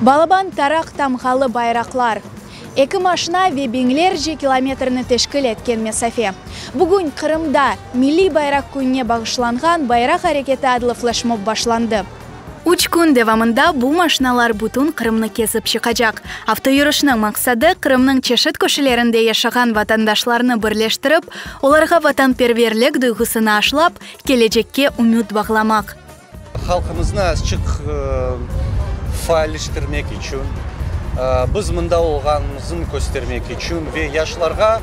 Balaban taraq tamğalı bayraqlar, eki maşna ve biñlerce kilometrni teşkil etken mesafe. Bugün Qırımda Milliy bayraq kününe bağışlanğan Bayraq areketi adlı fleşmob başlandı. Üç kün devamında bu maşnalar bütün Qırımnı kezip çıqacaq. Avtoyürüşniñ maqsadı, Qırımnıñ çeşit köşelerinde yaşağan vatandaşlarnı birleştirip, olarğa vatanperverlik duyğusını aşlap, kelecekke ümüt bağlamaq. Halqımıznı azçıq faalleştirmek içün, biz mında olğanımıznı köstermek içün ve yaşlarğa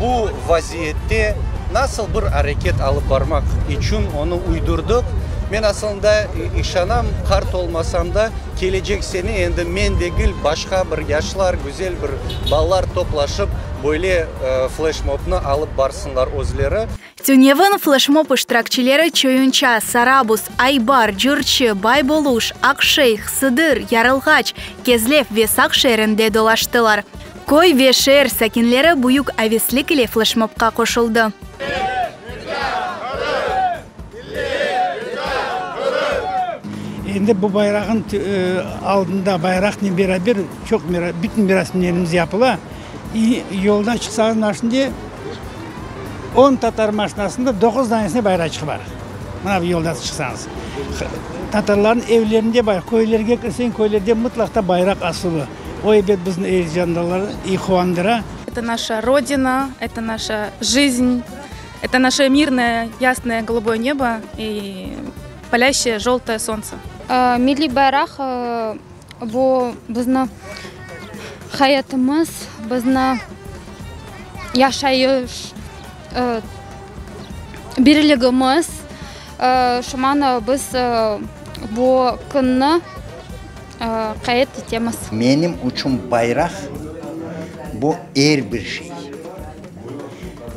bu vaziyette nasıl bir areket alıp barmaq içün onı uydurdıq. Men asılında işanam, qart olmasam da, kelecek sene endi men degil, başqa bir yaşlar, güzel bir balalar toplaşıp, böyle fleşmobnı alıp barsınlar özleri. Tünevin fleşmob iştirakçileri Çoyunça, Sarabuz, Aybar, Curçı, Bayboluş, Aqşeyh, Sıdır, Yarılğaç, Kezlev ve Saq şeerinde dolaştılar. Köy ve şeer sakinleri büyük aveslik ile fleşmobqa qoşuldı. Endi bu bayrağın aldında bayraqnen beraber çoq bütün merasimlerimiz yapıla. Yolda çıqsañız mına şimdi on tatar maşinasında doquz danesinde bayraçıq bar. Mına bu yolda çıqsañız. Tatarlarnıñ evlerinde bayraq. Köylerge kirseñ, köylerde mıtlaq ta bayraq asılı. O ebet bizni eyecanlandıra, quvandıra. Это наша Родина, это наша жизнь, это наше мирное, ясное голубое небо и палящее желтое солнце. Milliy bayraq bu bizni hayatımız, bizni yaşayış birligimiz. Şuman biz bu künni qayd etemiz. Menim içün bayraq, bu er bir şey.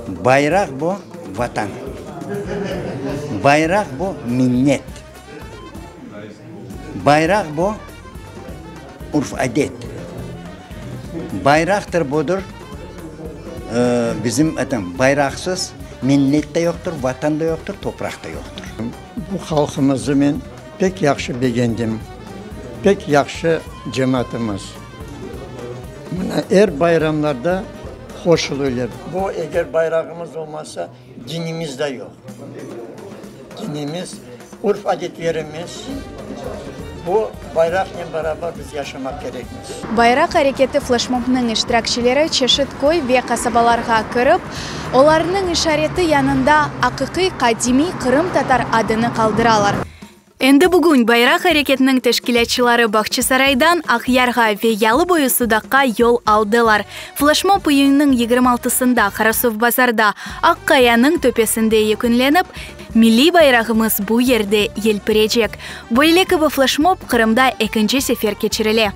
Bayraq, bu Vatan. Bayraq, bu minnet. Bayraq, bu urf-adet. Bayraqtır, budır, bizim bayraqsız millet de yoqtır, Vatan da yoqtır, topraq da yoqtır. Bu halqımızı men pek yahşı begendim, pek yahşı cemaatımız. Mına er bayramlarda qoşulırlar. Bu eger bayrağımız olmasa, dinimiz de yoq. Dinimiz, urf-adetlerimiz, bu bayraqnen beraber biz yaşamaq kerekmiz. Bayraq areketi fleşmobnıñ iştirakçileri çeşit köy ve qasabalarğa kirip, olarnıñ işareti yanında aqiqiy qadimiy qırımtatar adını qaldıralar. Endi bugün Bayraq areketiniñ teşkilâtçıları Bağçasaraydan Aqyarğa ve yalı boyu Sudaqqa yol aldılar. Fleşmob iyünniñ 26-sında Qarasuvbazarda Aq Qayanıñ töpesinde yekünlenip, milliy bayrağımız bu yerde yelpirecek. Böyle kibi fleşmob Qırımda ekinci sefer keçirile.